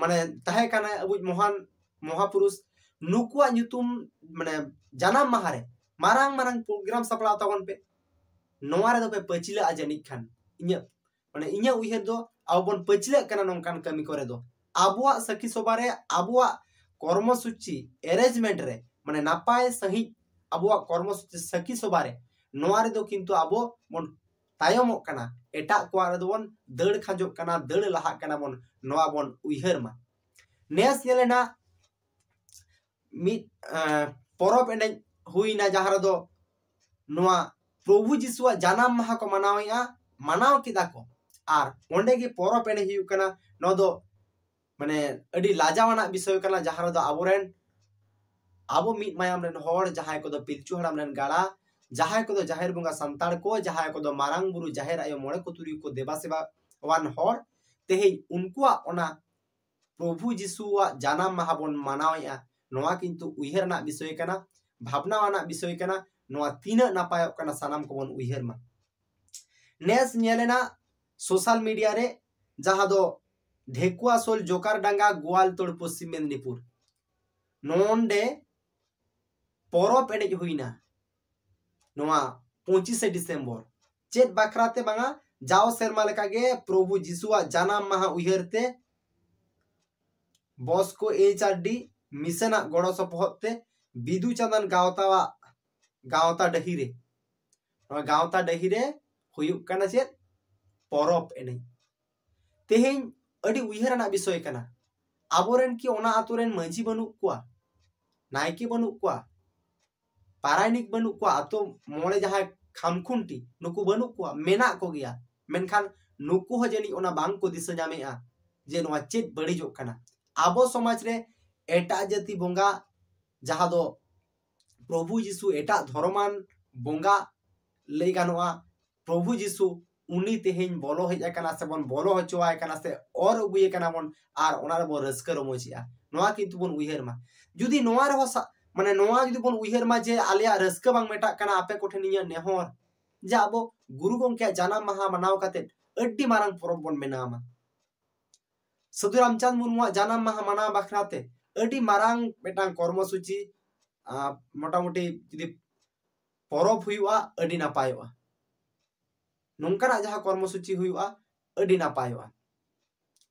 ᱢᱟᱱᱮ ᱛᱟᱦᱮᱸ ᱠᱟᱱᱟᱭ ᱟᱵᱚᱭᱤᱡ ᱢᱚᱦᱟᱱ ᱢᱚᱦᱟᱯᱩᱨᱩᱥ, ᱱᱩᱠᱩᱣᱟᱜ ᱧᱩᱛᱩᱢ ᱢᱟᱱᱮ ᱡᱟᱱᱟᱢ ᱢᱟᱦᱟ ᱨᱮ ᱢᱟᱨᱟᱝ ᱢᱟᱨᱟᱝ ᱯᱨᱳᱜᱨᱟᱢ ᱥᱟᱯᱲᱟᱣ ᱛᱟᱵᱚᱱ ᱯᱮ᱾ ᱱᱚᱣᱟ ᱨᱮᱫᱚ ᱯᱮ ᱯᱟᱹᱪᱷᱞᱟᱹᱜᱼᱟ ᱡᱟᱹᱱᱤᱡ ᱠᱷᱟᱱ, ᱤᱧᱟᱹᱜ ᱢᱟᱱᱮ ᱤᱧᱟᱹᱜ ᱩᱭᱦᱟᱹᱨ ᱫᱚ ᱟᱵᱚ ᱵᱚᱱ ᱯᱟᱹᱪᱷᱞᱟᱹᱜ ᱠᱟᱱᱟ ᱱᱚᱝᱠᱟᱱ ᱠᱟᱹᱢᱤ ᱠᱚᱨᱮ ᱫᱚ᱾ ᱟᱵᱚᱣᱟᱜ ᱥᱟᱹᱠᱷᱤ ᱥᱚᱵᱷᱟ ᱨᱮ, ᱟᱵᱚᱣᱟᱜ ᱠᱚᱨᱢᱚᱥᱩᱪᱤ ᱮᱨᱮᱧᱡᱽᱢᱮᱱᱴ ᱨᱮ, ᱢᱟᱱᱮ ᱱᱟᱯᱟᱭ ᱥᱟᱺᱦᱤᱡ ᱟᱵᱚᱣᱟᱜ ᱠᱚᱨᱢᱚᱥᱩᱪᱤ ᱥᱟᱹᱠᱷᱤ ᱥᱚᱵᱷᱟ ᱨᱮ, ᱱᱚᱣᱟ ᱨᱮᱫᱚ ᱠᱤᱱᱛᱩ ᱟᱵᱚ ᱵᱚᱱ ᱛᱟᱭᱚᱢᱚᱜ ᱠᱟᱱᱟ, ᱮᱴᱟᱜ ᱠᱚᱣᱟᱜ ᱨᱮᱫᱚ ᱵᱚᱱ ᱫᱟᱹᱲ ᱠᱷᱟᱸᱡᱚᱜ ᱠᱟᱱᱟ, ᱫᱟᱹᱲ ᱞᱟᱦᱟᱜ ᱠᱟᱱᱟ ᱵᱚᱱ, ᱱᱚᱣᱟ ᱵᱚᱱ ᱩᱭᱦᱟᱹᱨ ᱢᱟ᱾ ᱱᱮᱥ ᱧᱮᱞᱮᱱᱟ ᱢᱤᱫ ᱯᱚᱨᱚᱵᱽ ᱮᱱᱮᱡ ᱦᱩᱭᱱᱟ, ᱡᱟᱦᱟᱸ ᱨᱮᱫᱚ ᱱᱚᱣᱟ ᱯᱨᱚᱵᱷᱩ ᱡᱤᱥᱩᱣᱟᱜ ᱡᱟᱱᱟᱢ ᱢᱟᱦᱟ ᱠᱚ ᱢᱟᱱᱟᱣᱮᱫᱼᱟ, ᱢᱟᱱᱟᱣ ᱠᱮᱫᱟ ᱠᱚ᱾ ᱟᱨ ᱚᱸᱰᱮ ᱜᱮ ᱯᱚᱨᱚᱵᱽ ᱮᱱᱮᱡ ᱦᱩᱭᱩᱜ ᱠᱟᱱᱟ᱾ ᱱᱚᱣᱟ ᱫᱚ ᱢᱟᱱᱮ ᱟᱹᱰᱤ ᱞᱟᱡᱟᱣᱟᱱᱟᱜ ᱵᱤᱥᱚᱭ ᱠᱟᱱᱟ, ᱡᱟᱦᱟᱸ ᱨᱮᱫᱚ ᱟᱵᱚᱨᱮᱱ, ᱟᱵᱚ ᱢᱤᱫ ᱢᱟᱭᱟᱢ ᱨᱮᱱ ᱦᱚᱲ, ᱡᱟᱦᱟᱸᱭ ᱠᱚᱫᱚ ᱯᱤᱞᱪᱩ ᱦᱟᱲᱟᱢ ᱨᱮᱱ ᱜᱟᱲᱟ, ᱡᱟᱦᱟᱸᱭ ᱠᱚᱫᱚ ᱡᱟᱦᱮᱨ ᱵᱚᱸᱜᱟ ᱥᱟᱱᱛᱟᱲ ᱠᱚ, ᱡᱟᱦᱟᱸᱭ ᱠᱚᱫᱚ ᱢᱟᱨᱟᱝ ᱵᱩᱨᱩ, ᱡᱟᱦᱮᱨ ᱟᱭᱳ, ᱢᱚᱬᱮ ᱠᱚ ᱛᱩᱨᱩᱭ ᱠᱚ ᱫᱮᱵᱟ ᱥᱮᱵᱟᱣᱟᱱ ᱦᱚᱲ, ᱛᱮᱦᱮᱧ ᱩᱱᱠᱩᱣᱟᱜ ᱚᱱᱟ ᱯᱨᱚᱵᱷᱩ ᱡᱤᱥᱩᱣᱟᱜ ᱡᱟᱱᱟᱢ ᱢᱟᱦᱟ ᱵᱚᱱ ᱢᱟᱱᱟᱣᱮᱫᱼᱟ᱾ ᱱᱚᱣᱟ ᱠᱤᱱᱛᱩ ᱩᱭᱦᱟᱹᱨ ᱨᱮᱱᱟᱜ ᱵᱤᱥᱚᱭ ᱠᱟᱱᱟ, ᱵᱷᱟᱵᱽᱱᱟ ᱟᱱᱟᱜ ᱵᱤᱥᱚᱭ ᱠᱟᱱᱟ᱾ ᱱᱚᱣᱟ ᱛᱤᱱᱟᱹᱜ ᱱᱟᱯᱟᱭᱚᱜ ᱠᱟᱱᱟ, ᱥᱟᱱᱟᱢ ᱠᱚᱵᱚᱱ ᱩᱭᱦᱟᱹᱨ ᱢᱟ᱾ ᱱᱮᱥ ᱧᱮᱞᱮᱱᱟ ᱥᱳᱥᱟᱞ ᱢᱤᱰᱤᱭᱟ ᱨᱮ, ᱡᱟᱦᱟᱸ ᱫᱚ ᱰᱷᱮᱠᱩᱣᱟᱥᱳᱞ ᱡᱚᱠᱟᱨᱰᱟᱸᱜᱟ, ᱜᱳᱣᱟᱞᱛᱳᱲ, ᱯᱚᱥᱪᱤᱢ ᱢᱮᱫᱽᱱᱤᱯᱩᱨ, ᱱᱚᱰᱮ ᱯᱚᱨᱚᱵᱽ ᱮᱱᱮᱡ ᱦᱩᱭᱱᱟ ᱱᱚᱣᱟ ᱯᱚᱸᱪᱤᱥᱮ ᱰᱤᱥᱮᱢᱵᱚᱨ᱾ ᱪᱮᱫ ᱵᱟᱠᱷᱨᱟ ᱛᱮ ᱵᱟᱝᱟ, ᱡᱟᱣ ᱥᱮᱨᱢᱟ ᱞᱮᱠᱟᱜᱮ ᱯᱨᱚᱵᱷᱩ ᱡᱤᱥᱩᱣᱟᱜ ᱡᱟᱱᱟᱢ ᱢᱟᱦᱟ ᱩᱭᱦᱟᱹᱨ ᱛᱮ ᱵᱚᱥᱠᱳ ᱮᱭᱤᱪ ᱟᱨ ᱰᱤ ᱢᱤᱥᱚᱱᱟᱜ ᱜᱚᱲᱚ ᱥᱚᱯᱚᱦᱚᱫ ᱛᱮ ᱵᱤᱫᱩ ᱪᱟᱸᱫᱟᱱ ᱜᱟᱶᱛᱟᱣᱟᱜ ᱜᱟᱶᱛᱟ ᱰᱟᱹᱦᱤ ᱨᱮ, ᱱᱚᱣᱟ ᱜᱟᱶᱛᱟ ᱰᱟᱹᱦᱤ ᱨᱮ ᱦᱩᱭᱩᱜ ᱠᱟᱱᱟ ᱪᱮᱫ? ᱯᱚᱨᱚᱵᱽ ᱮᱱᱮᱡ᱾ ᱛᱮᱦᱮᱧ ᱟᱹᱰᱤ ᱩᱭᱦᱟᱹᱨ ᱟᱱᱟᱜ ᱵᱤᱥᱚᱭ ᱠᱟᱱᱟ᱾ ᱟᱵᱚᱨᱮᱱ ᱠᱤ ᱚᱱᱟ ᱟᱛᱳ ᱨᱮᱱ ᱢᱟᱹᱡᱷᱤ ᱵᱟᱹᱱᱩᱜ ᱠᱚᱣᱟ, ᱱᱟᱭᱠᱮ ᱵᱟᱹᱱᱩᱜ ᱠᱚᱣᱟ, ᱯᱟᱨᱟᱭᱱᱤᱠ ᱵᱟᱹᱱᱩᱜ ᱠᱚᱣᱟ, ᱟᱛᱳ ᱢᱚᱬᱮ ᱡᱟᱦᱟᱸᱭ ᱠᱷᱟᱢᱠᱷᱩᱱᱴᱤ, ᱱᱩᱠᱩ ᱵᱟᱹᱱᱩᱜ ᱠᱚᱣᱟ? ᱢᱮᱱᱟᱜ ᱠᱚᱜᱮᱭᱟ, ᱢᱮᱱᱠᱷᱟᱱ ᱱᱩᱠᱩ ᱦᱚᱸ ᱡᱟᱹᱱᱤᱡ ᱚᱱᱟ ᱵᱟᱝ ᱠᱚ ᱫᱤᱥᱟᱹ ᱧᱟᱢᱮᱜᱼᱟ ᱡᱮ ᱱᱚᱣᱟ ᱪᱮᱫ ᱵᱟᱹᱲᱤᱡᱚᱜ ᱠᱟᱱᱟ᱾ ᱟᱵᱚ ᱥᱚᱢᱟᱡᱽ ᱨᱮ ᱮᱴᱟᱜ ᱡᱟᱹᱛᱤ ᱵᱚᱸᱜᱟ, ᱡᱟᱦᱟᱸ ᱫᱚ ᱯᱨᱚᱵᱷᱩ ᱡᱤᱥᱩ ᱮᱴᱟᱜ ᱫᱷᱚᱨᱚᱢᱟᱱ ᱵᱚᱸᱜᱟ ᱞᱟᱹᱭ ᱜᱟᱱᱚᱜᱼᱟ, ᱯᱨᱚᱵᱷᱩ ᱡᱤᱥᱩ ᱩᱱᱤ ᱛᱮᱦᱮᱧ ᱵᱚᱞᱚ ᱦᱮᱡ ᱟᱠᱟᱱᱟ ᱥᱮᱵᱚᱱ ᱵᱚᱞᱚ ᱦᱚᱪᱚᱣᱟᱭ ᱠᱟᱱᱟ ᱥᱮ ᱚᱨ ᱟᱹᱜᱩᱭᱮ ᱠᱟᱱᱟ ᱵᱚᱱ, ᱟᱨ ᱚᱱᱟ ᱨᱮᱵᱚᱱ ᱨᱟᱹᱥᱠᱟᱹ ᱨᱚᱢᱚᱡᱮᱜᱼᱟ᱾ ᱱᱚᱣᱟ ᱠᱤᱱᱛᱩ ᱵᱚᱱ ᱩᱭᱦᱟᱹᱨ ᱢᱟ᱾ ᱡᱩᱫᱤ ᱱᱚᱣᱟ ᱨᱮᱦᱚᱸ ᱥᱟ-, ᱢᱟᱱᱮ ᱱᱚᱣᱟ ᱡᱩᱫᱤ ᱵᱚᱱ ᱩᱭᱦᱟᱹᱨ ᱢᱟ ᱡᱮ ᱟᱞᱮᱭᱟᱜ ᱨᱟᱹᱥᱠᱟᱹ ᱵᱟᱝ ᱢᱮᱴᱟᱜ ᱠᱟᱱᱟ, ᱟᱯᱮ ᱠᱚᱴᱷᱮᱱ ᱤᱧᱟᱹᱜ ᱱᱮᱦᱚᱨ ᱡᱮ ᱟᱵᱚ ᱜᱩᱨᱩ ᱜᱚᱢᱠᱮᱭᱟᱜ ᱡᱟᱱᱟᱢ ᱢᱟᱦᱟ ᱢᱟᱱᱟᱣ ᱠᱟᱛᱮ ᱟᱹᱰᱤ ᱢᱟᱨᱟᱝ ᱯᱚᱨᱚᱵᱽ ᱵᱚᱱ ᱢᱟᱱᱟᱣ ᱢᱟ᱾ ᱥᱟᱹᱫᱷᱩ ᱨᱟᱢᱪᱟᱸᱫᱽ ᱢᱩᱨᱢᱩᱣᱟᱜ ᱡᱟᱱᱟᱢ ᱢᱟᱦᱟ ᱢᱟᱱᱟᱣ ᱵᱟᱠᱷᱨᱟ ᱛᱮ ᱟᱹᱰᱤ ᱢᱟᱨᱟᱝ ᱢᱤᱫᱴᱟᱝ ᱠᱚᱨᱢᱚᱥᱩᱪᱤ, ᱟᱸ, ᱢᱚᱴᱟᱢᱩᱴᱤ ᱡᱩᱫᱤ ᱯᱚᱨᱚᱵᱽ ᱦᱩᱭᱩᱜᱼᱟ, ᱟᱹᱰᱤ ᱱᱟᱯᱟᱭᱚᱜᱼᱟ᱾ ᱱᱚᱝᱠᱟᱱᱟᱜ ᱡᱟᱦᱟᱸ ᱠᱚᱨᱢᱚᱥᱩᱪᱤ ᱦᱩᱭᱩᱜᱼᱟ, ᱟᱹᱰᱤ ᱱᱟᱯᱟᱭᱚᱜᱼᱟ᱾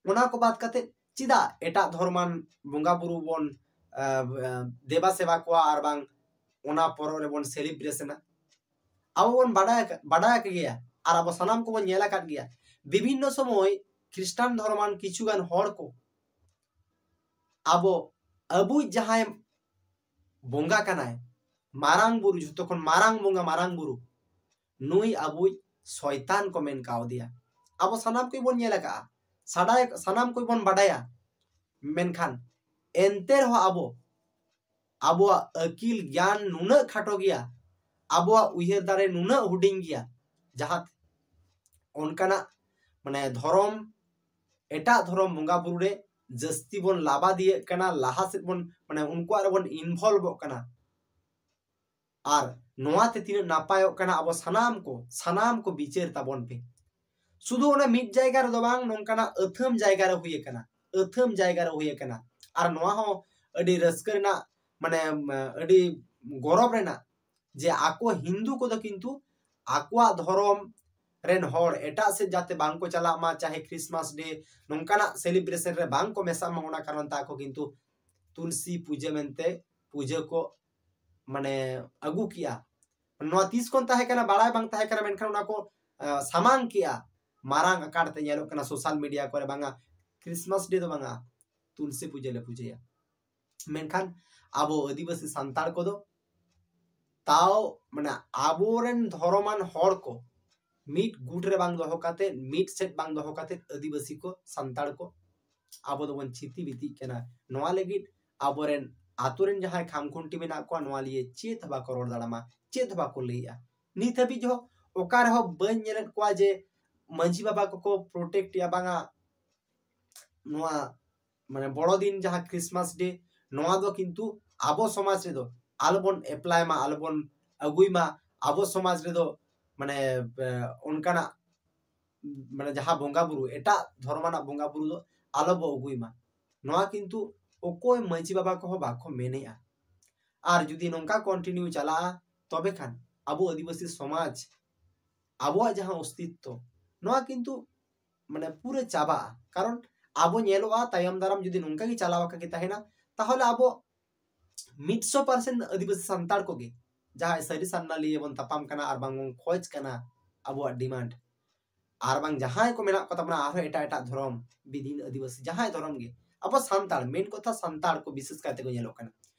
ᱚᱱᱟ ᱠᱚ ᱵᱟᱫ ᱠᱟᱛᱮ ᱪᱮᱫᱟᱜ ᱮᱴᱟᱜ ᱫᱷᱚᱨᱚᱢᱟᱱ ᱵᱚᱸᱜᱟ ᱵᱩᱨᱩ ᱵᱚᱱ, ᱟᱸ, ᱟᱸ, ᱫᱮᱵᱟ ᱥᱮᱵᱟ ᱠᱚᱣᱟ ᱟᱨ ᱵᱟᱝ ᱚᱱᱟ ᱯᱚᱨᱚᱵᱽ ᱨᱮᱵᱚᱱ ᱥᱮᱞᱤᱵᱨᱮᱥᱚᱱᱟ? ᱟᱵᱚ ᱵᱚᱱ ᱵᱟᱰᱟᱭ ᱟᱠᱟ-, ᱵᱟᱰᱟᱭ ᱟᱠᱟᱫ ᱜᱮᱭᱟ, ᱟᱨ ᱟᱵᱚ ᱥᱟᱱᱟᱢ ᱠᱚᱵᱚᱱ ᱧᱮᱞ ᱟᱠᱟᱫ ᱜᱮᱭᱟ, ᱵᱤᱵᱷᱤᱱᱱᱚ ᱥᱚᱢᱚᱭ ᱠᱷᱨᱤᱥᱴᱟᱱ ᱫᱷᱚᱨᱚᱢᱟᱱ ᱠᱤᱪᱷᱩᱜᱟᱱ ᱦᱚᱲ ᱠᱚ ᱟᱵᱚ, ᱟᱵᱚᱭᱤᱡ ᱡᱟᱦᱟᱸᱭ ᱵᱚᱸᱜᱟ ᱠᱟᱱᱟᱭ, ᱢᱟᱨᱟᱝ ᱵᱩᱨᱩ, ᱡᱷᱚᱛᱚ ᱠᱷᱚᱱ ᱢᱟᱨᱟᱝ ᱵᱚᱸᱜᱟ, ᱢᱟᱨᱟᱝ ᱵᱩᱨᱩ, ᱱᱩᱭ ᱟᱵᱚᱭᱤᱡ ᱥᱚᱭᱛᱟᱱ ᱠᱚ ᱢᱮᱱ ᱠᱟᱣᱫᱮᱭᱟ᱾ ᱟᱵᱚ ᱥᱟᱱᱟᱢ ᱠᱚᱜᱮ ᱵᱚᱱ ᱧᱮᱞ ᱟᱠᱟᱫᱼᱟ, ᱥᱟᱰᱟᱭ, ᱥᱟᱱᱟᱢ ᱠᱚᱜᱮ ᱵᱚᱱ ᱵᱟᱰᱟᱭᱟ᱾ ᱢᱮᱱᱠᱷᱟᱱ ᱮᱱᱛᱮ ᱨᱮᱦᱚᱸ ᱟᱵᱚ, ᱟᱵᱚᱣᱟᱜ ᱟᱹᱠᱤᱞ ᱜᱮᱭᱟᱱ ᱱᱩᱱᱟᱹᱜ ᱠᱷᱟᱴᱚ ᱜᱮᱭᱟ, ᱟᱵᱚᱣᱟᱜ ᱩᱭᱦᱟᱹᱨ ᱫᱟᱲᱮ ᱱᱩᱱᱟᱹᱜ ᱦᱩᱰᱤᱧ ᱜᱮᱭᱟ, ᱡᱟᱦᱟᱸ ᱚᱱᱠᱟᱱᱟᱜ, ᱢᱟᱱᱮ, ᱫᱷᱚᱨᱚᱢ, ᱮᱴᱟᱜ ᱫᱷᱚᱨᱚᱢ ᱵᱚᱸᱜᱟ ᱵᱩᱨᱩ ᱨᱮ ᱡᱟᱹᱥᱛᱤ ᱵᱚᱱ ᱞᱟᱵᱟᱫᱤᱭᱟᱹᱜ ᱠᱟᱱᱟ, ᱞᱟᱦᱟ ᱥᱮᱫ ᱵᱚᱱ, ᱢᱟᱱᱮ, ᱩᱱᱠᱩᱣᱟᱜ ᱨᱮᱵᱚᱱ ᱤᱱᱵᱷᱚᱞᱵᱚᱜ ᱠᱟᱱᱟ᱾ ᱟᱨ ᱱᱚᱣᱟ ᱛᱮ ᱛᱤᱱᱟᱹᱜ ᱱᱟᱯᱟᱭᱚᱜ ᱠᱟᱱᱟ, ᱟᱵᱚ ᱥᱟᱱᱟᱢ ᱠᱚ, ᱥᱟᱱᱟᱢ ᱠᱚ ᱵᱤᱪᱟᱹᱨ ᱛᱟᱵᱚᱱ ᱯᱮ᱾ ᱥᱩᱫᱷᱩ ᱚᱱᱟ ᱢᱤᱫ ᱡᱟᱭᱜᱟ ᱨᱮᱫᱚ ᱵᱟᱝ, ᱱᱚᱝᱠᱟᱱᱟᱜ ᱟᱹᱛᱷᱟᱹᱢ ᱡᱟᱭᱜᱟ ᱨᱮ ᱦᱩᱭ ᱟᱠᱟᱱᱟ, ᱟᱹᱛᱷᱟᱹᱢ ᱡᱟᱭᱜᱟ ᱨᱮ ᱦᱩᱭ ᱟᱠᱟᱱᱟ᱾ ᱟᱨ ᱱᱚᱣᱟ ᱦᱚᱸ ᱟᱹᱰᱤ ᱨᱟᱹᱥᱠᱟᱹ ᱨᱮᱱᱟᱜ, ᱢᱟᱱᱮ, ᱟᱹᱰᱤ ᱜᱚᱨᱚᱵᱽ ᱨᱮᱱᱟᱜ, ᱡᱮ ᱟᱠᱚ ᱦᱤᱱᱫᱩ ᱠᱚᱫᱚ ᱠᱤᱱᱛᱩ ᱟᱠᱚᱣᱟᱜ ᱫᱷᱚᱨᱚᱢ ᱨᱮᱱ ᱦᱚᱲ ᱮᱴᱟᱜ ᱥᱮᱫ ᱡᱟᱛᱮ ᱵᱟᱝ ᱠᱚ ᱪᱟᱞᱟᱜ ᱢᱟ, ᱪᱟᱦᱮ ᱠᱷᱨᱤᱥᱢᱟᱥ ᱰᱮ ᱱᱚᱝᱠᱟᱱᱟᱜ ᱥᱮᱞᱤᱵᱨᱮᱥᱚᱱ ᱨᱮ ᱵᱟᱝ ᱠᱚ ᱢᱮᱥᱟᱜ ᱢᱟ, ᱚᱱᱟ ᱠᱟᱨᱚᱱ ᱛᱮ ᱟᱠᱚ ᱠᱤᱱᱛᱩ ᱛᱩᱞᱥᱤ ᱯᱩᱡᱟᱹ ᱢᱮᱱᱛᱮ ᱯᱩᱡᱟᱹ ᱠᱚ, ᱢᱟᱱᱮ, ᱟᱹᱜᱩ ᱠᱮᱜᱼᱟ᱾ ᱱᱚᱣᱟ ᱛᱤᱥ ᱠᱷᱚᱱ ᱛᱟᱦᱮᱸ ᱠᱟᱱᱟ, ᱵᱟᱲᱟᱭ ᱵᱟᱝ ᱛᱟᱦᱮᱸ ᱠᱟᱱᱟ, ᱢᱮᱱᱠᱷᱟᱱ ᱚᱱᱟ ᱠᱚ, ᱟᱸ, ᱥᱟᱢᱟᱝ ᱠᱮᱜᱼᱟ ᱢᱟᱨᱟᱝ ᱟᱠᱟᱨ ᱛᱮ, ᱧᱮᱞᱚᱜ ᱠᱟᱱᱟ ᱥᱳᱥᱟᱞ ᱢᱤᱰᱤᱭᱟ ᱠᱚᱨᱮ, ᱵᱟᱝᱟ ᱠᱷᱨᱤᱥᱢᱟᱥ ᱰᱮ ᱫᱚ ᱵᱟᱝᱟ, ᱛᱩᱞᱥᱤ ᱯᱩᱡᱟᱹ ᱞᱮ ᱯᱩᱡᱟᱹᱭᱟ᱾ ᱢᱮᱱᱠᱷᱟᱱ ᱟᱵᱚ ᱟᱹᱫᱤᱵᱟᱹᱥᱤ ᱥᱟᱱᱛᱟᱲ ᱠᱚᱫᱚ ᱛᱟᱣ, ᱢᱟᱱᱮ, ᱟᱵᱚᱨᱮᱱ ᱫᱷᱚᱨᱚᱢᱟᱱ ᱦᱚᱲ ᱠᱚ ᱢᱤᱫ ᱜᱩᱴ ᱨᱮ ᱵᱟᱝ ᱫᱚᱦᱚ ᱠᱟᱛᱮ, ᱢᱤᱫ ᱥᱮᱫ ᱵᱟᱝ ᱫᱚᱦᱚ ᱠᱟᱛᱮ, ᱟᱹᱫᱤᱵᱟᱹᱥᱤ ᱠᱚ, ᱥᱟᱱᱛᱟᱲ ᱠᱚ ᱟᱵᱚ ᱫᱚᱵᱚᱱ ᱪᱷᱤᱛᱤ ᱵᱤᱛᱤᱜ ᱠᱟᱱᱟ᱾ ᱱᱚᱣᱟ ᱞᱟᱹᱜᱤᱫ ᱟᱵᱚᱨᱮᱱ ᱟᱛᱳ ᱨᱮᱱ ᱡᱟᱦᱟᱸᱭ ᱠᱷᱟᱢᱠᱷᱩᱱᱴᱤ ᱢᱮᱱᱟᱜ ᱠᱚᱣᱟ, ᱱᱚᱣᱟ ᱞᱤᱭᱮ ᱪᱮᱫ ᱦᱚᱸ ᱵᱟᱠᱚ ᱨᱚᱲ ᱫᱟᱲᱟᱢᱟ, ᱪᱮᱫ ᱦᱚᱸ ᱵᱟᱠᱚ ᱞᱟᱹᱭᱮᱜᱼᱟ᱾ ᱱᱤᱛ ᱦᱟᱹᱵᱤᱡ ᱦᱚᱸ ᱚᱠᱟ ᱨᱮᱦᱚᱸ ᱵᱟᱹᱧ ᱧᱮᱞᱮᱫ ᱠᱚᱣᱟ ᱡᱮ ᱢᱟᱹᱡᱷᱤ ᱵᱟᱵᱟ ᱠᱚᱠᱚ ᱯᱨᱚᱴᱮᱠᱴ ᱮᱜᱼᱟ, ᱵᱟᱝᱟ, ᱱᱚᱣᱟ, ᱢᱟᱱᱮ, ᱵᱚᱲᱚ ᱫᱤᱱ ᱡᱟᱦᱟᱸ ᱠᱷᱨᱤᱥᱢᱟᱥ ᱰᱮ, ᱱᱚᱣᱟ ᱫᱚ ᱠᱤᱱᱛᱩ ᱟᱵᱚ ᱥᱚᱢᱟᱡᱽ ᱨᱮᱫᱚ ᱟᱞᱚᱵᱚᱱ ᱮᱯᱞᱟᱭ ᱢᱟ, ᱟᱞᱚᱵᱚᱱ ᱟᱹᱜᱩᱭ ᱢᱟ᱾ ᱟᱵᱚ ᱥᱚᱢᱟᱡᱽ ᱨᱮᱫᱚ, ᱢᱟᱱᱮ, ᱮ, ᱚᱱᱠᱟᱱᱟᱜ, ᱢᱟᱱᱮ, ᱡᱟᱦᱟᱸ ᱵᱚᱸᱜᱟ ᱵᱩᱨᱩ, ᱮᱴᱟᱜ ᱫᱷᱚᱨᱚᱢᱟᱱᱟᱜ ᱵᱚᱸᱜᱟ ᱵᱩᱨᱩ ᱫᱚ ᱟᱞᱚ ᱵᱚ ᱟᱹᱜᱩᱭ ᱢᱟ᱾ ᱱᱚᱣᱟ ᱠᱤᱱᱛᱩ ᱚᱠᱚᱭ ᱢᱟᱹᱡᱷᱤ ᱵᱟᱵᱟ ᱠᱚᱦᱚᱸ ᱵᱟᱠᱚ ᱢᱮᱱᱮᱜᱼᱟ᱾ ᱟᱨ ᱡᱩᱫᱤ ᱱᱚᱝᱠᱟ ᱠᱚᱱᱴᱤᱱᱤᱭᱩ ᱪᱟᱞᱟᱜᱼᱟ, ᱛᱚᱵᱮ ᱠᱷᱟᱱ ᱟᱵᱚ ᱟᱹᱫᱤᱵᱟᱹᱥᱤ ᱥᱚᱢᱟᱡᱽ, ᱟᱵᱚᱣᱟᱜ ᱡᱟᱦᱟᱸ ᱚᱥᱛᱤᱛᱛᱚ, ᱱᱚᱣᱟ ᱠᱤᱱᱛᱩ, ᱢᱟᱱᱮ, ᱯᱩᱨᱟᱹ ᱪᱟᱵᱟᱜᱼᱟ᱾ ᱠᱟᱨᱚᱱ ᱟᱵᱚ ᱧᱮᱞᱚᱜᱼᱟ, ᱛᱟᱭᱚᱢ ᱫᱟᱨᱟᱢ ᱡᱩᱫᱤ ᱱᱚᱝᱠᱟ ᱜᱮ ᱪᱟᱞᱟᱣ ᱟᱠᱟ ᱜᱮ ᱛᱟᱦᱮᱱᱟ, ᱛᱟᱦᱚᱞᱮ ᱟᱵᱚ ᱢᱤᱫ ᱥᱚ ᱯᱟᱨᱥᱮᱱᱴ ᱟᱹᱫᱤᱵᱟᱹᱥᱤ ᱥᱟᱱᱛᱟᱲ ᱠᱚᱜᱮ ᱡᱟᱦᱟᱸᱭ ᱥᱟᱹᱨᱤ ᱥᱟᱨᱱᱟ ᱞᱤᱭᱮ ᱵᱚᱱ ᱛᱟᱯᱟᱢ ᱠᱟᱱᱟ ᱟᱨ ᱵᱟᱝ ᱵᱚᱱ ᱠᱷᱚᱡᱽ ᱠᱟᱱᱟ, ᱟᱵᱚᱣᱟᱜ ᱰᱤᱢᱟᱱᱰ᱾ ᱟᱨ ᱵᱟᱝ ᱡᱟᱦᱟᱸᱭ ᱠᱚ ᱢᱮᱱᱟᱜ ᱠᱚ ᱛᱟᱵᱚᱱᱟ ᱟᱨᱦᱚᱸ ᱮᱴᱟᱜ ᱮᱴᱟᱜ ᱫᱷᱚᱨᱚᱢ, ᱵᱤᱫᱤᱱ, ᱟᱹᱫᱤᱵᱟᱹᱥᱤ, ᱡᱟᱦᱟᱸᱭ ᱫᱷᱚᱨᱚᱢ ᱜᱮ, ᱟᱵᱚ ᱥᱟᱱᱛᱟᱲ, ᱢᱮᱱ ᱠᱟᱛᱷᱟ ᱥᱟᱱᱛᱟᱲ ᱠᱚ ᱵᱤᱥᱮᱥ ᱠᱟᱭᱛᱮ ᱠᱚ ᱧᱮᱞᱚᱜ ᱠᱟᱱᱟ᱾